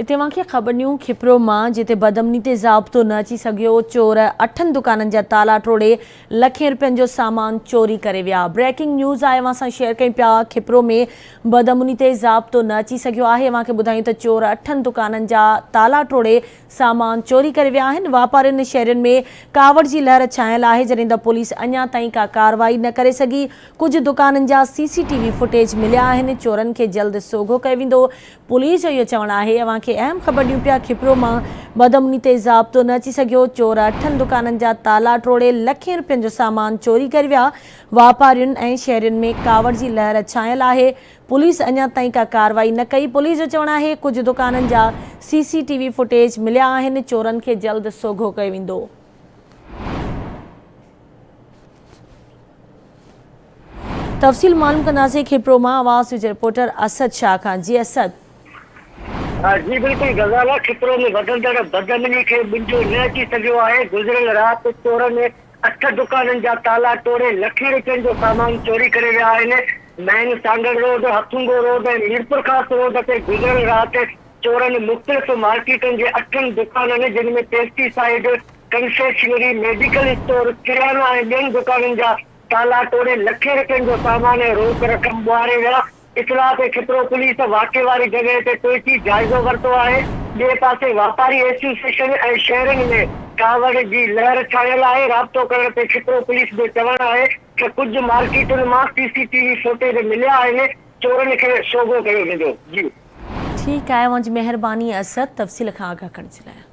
اتي اوهان کي خبر ڏيون کپرو مان جتي بدامني تي ضابطو نه اچي سگهيو، چور اٺن دڪانن جا تالا ٽوڙي لکين رپين جو سامان چوري ڪري ويا. بريڪنگ نيوز آهي اوهان سان شيئر ڪيون پيا کپرو ۾ بدامني تي ضابطو نه اچي سگهيو آهي اوهان کي ٻڌايون ته چور اٺن دڪانن جا تالا ٽوڙي سامان چوري ڪري ويا آهن واپارين شهرين ۾ ڪاوڙ جي لهر ڇانيل آهي جڏهن ته پوليس اڃا تائين ڪا ڪارروائي نه ڪري سگهي ڪجهه دڪانن جا سي سي ٽي وي فوٽيج مليا آهن چورن کي جلد سوگهو ڪيو ويندو پوليس جو اهو چوڻ آهي اوهان کي اهم خبر ڏيون پيا کپرو مان بدامني تي ضابطو نه اچي سگهيو، چور اٺن دڪانن جا تالا ٽوڙي لکين رپين جو سامان چوري ڪري ويا، واپارين ۽ شهرين ۾ ڪاوڙ جي لهر ڇانيل آهي، پوليس اڃا تائين ڪا ڪارروائي نه ڪئي، پوليس جو چوڻ آهي ڪجهه دڪانن جا سي سي ٽي وي فوٽيج مليا آهن، چورن کي جلد سوگهو ڪيو ويندو. تفصيل معلوم ڪنداسين کيپرو مان آواز نيوز جي رپورٽر اسد شاهه کان جي اسد. جي بلڪل غزالا کپرو ۾ وڌندڙ بدامني کي ٻنجو نه اچي سگهيو آهي گذريل رات چورن اٺ دڪانن جا تالا ٽوڙي لکين رپين جو سامان چوري ڪري ويا آهن main Sanghar road Hathungo road ۽ Mirpurkhas road تي گذريل رات چورن مختلف مارڪيٽن جي اٺن دڪانن جن ۾ پيسٽي side confectionery, medical store, kiryana ۽ ٻين دڪانن جا تالا ٽوڙي لکين رپين جو سامان ۽ روڪ رقم ٻهاري ويا. اطلاع تي کپرو پوليس واقعي واري جڳهه تي پهچي جائزو ورتو آهي. ٻئي پاسي واپاري ايسوسيئيشن ۽ شهرين ۾ ڪاوڙ جي لهر ڇانيل آهي. رابطو ڪرڻ تي کپرو پوليس جو چوڻ آهي ته ڪجهه مارڪيٽن مان سي سي ٽي وي فوٽيج مليا آهن، چورن کي سوگهو ڪيو ويندو. جي. ٺيڪ آهي اوهان جي مهرباني اسد تفصيل کان آگاهه ڪرڻ جي لاء.